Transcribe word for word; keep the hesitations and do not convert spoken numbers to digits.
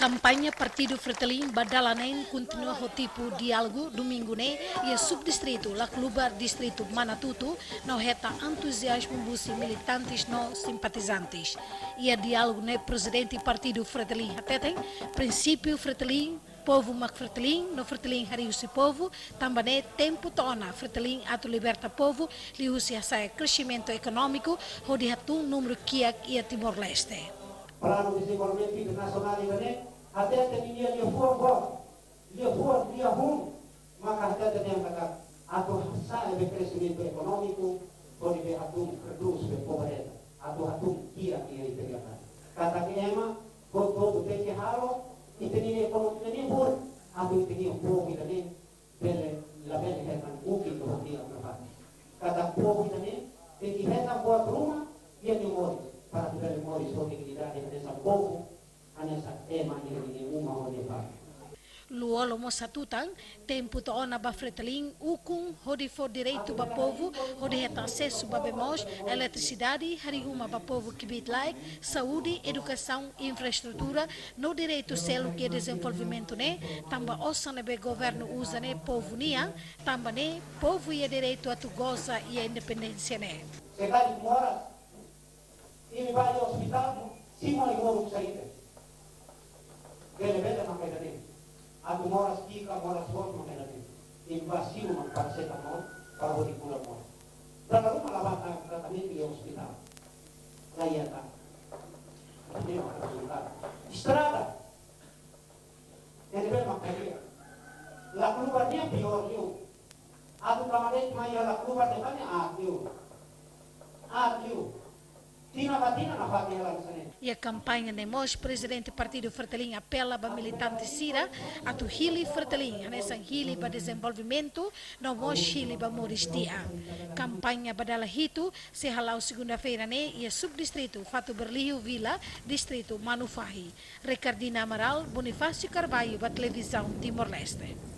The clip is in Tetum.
Kampaña Partidu Fretilin ba dala neen kontinua ho tipu diálogu domingu ne'e iha subdistritu Laclubar, distritu Manatuto, no hetan entuziazmu husi militantes no simpatizantes. Iha diálogu ne'e Prezidente Partidu Fretilin hateten, prinsípiu Fretilin, povu mak Fretilin, no Fretilin harii husi povu, tanba ne'e tempu to'o ona Fretilin atu liberta povu liuhusi hasa'e kresimentu ekonómiku hodi hatún númeru kiak iha Timor-Leste. Planu Dezenvolvimentu Internasionál ida-ne'e hateten ninia liafuan boot, liafuan, liafuan maka hateten dehan katak atu hasa'e be kresimentu ekonómiku, hodi be hatún, redús be pobreza, atu hatún kiak iha ita-nia an. Katak ema hotu-hotu tenke halo ita-nia ekonomia ne'e boot, atu ita-nia povu ida-ne'e bele, labele hetan buki no buki akrabati. Katak povu ida-ne'e tenke hetan buat ruma iha nia moris, para atu bele moris ho dignidade hanesan povu, hanesan ema iha ninia uma ho nia família. Lú-Olo mós hatutan, tempu to'o ona ba Fretilin ukun hodi fó direitu ba povu, hodi hetan asesu ba bee moos, eletrisidade, harii uma ba povu kbiit-laek, saúde, edukasaun, infraestrutura, no direitu seluk iha dezenvolvimentu ne'e, tanba osan ne'ebé governu uza ne'e povu nian, tanba ne'e povu iha direitu atu goza iha independénsia ne'e. Se karik moras, imi bá iha ospitál, simu ai-moruk saida. Bele-bele maka ida-ne'e. Atu moras ki'ik ka moras boot maka ida-ne'e. Imi bá simu mak parasetamol, para hodi kura moras. Dala ruma la bá tratamentu iha ospitál. La iha tan. Ida-ne'e maka rezultadu. Estrada. Ne'ebé mak ko'alia. Laclubar nian piór liu. Atu tama de'it mai iha Laclubar dehan ne'e aat liu. Aat liu. Tinan ba tinan nafatin hela hanesan ne'e. Iha kampaña ne'e mós Prezidente Partidu Fretilin apela ba militante sira atu hili Fretilin hanesan hili ba dezenvolvimentu, no mós hili ba moris di'ak. Kampaña ba dala hitu sei hala'o segunda-feira ne'e iha subdistritu Fatuberliu Vila, distritu Manufahi. Ricardina Amaral, Bonifácio Carvalho, ba Televizaun Timor-Leste.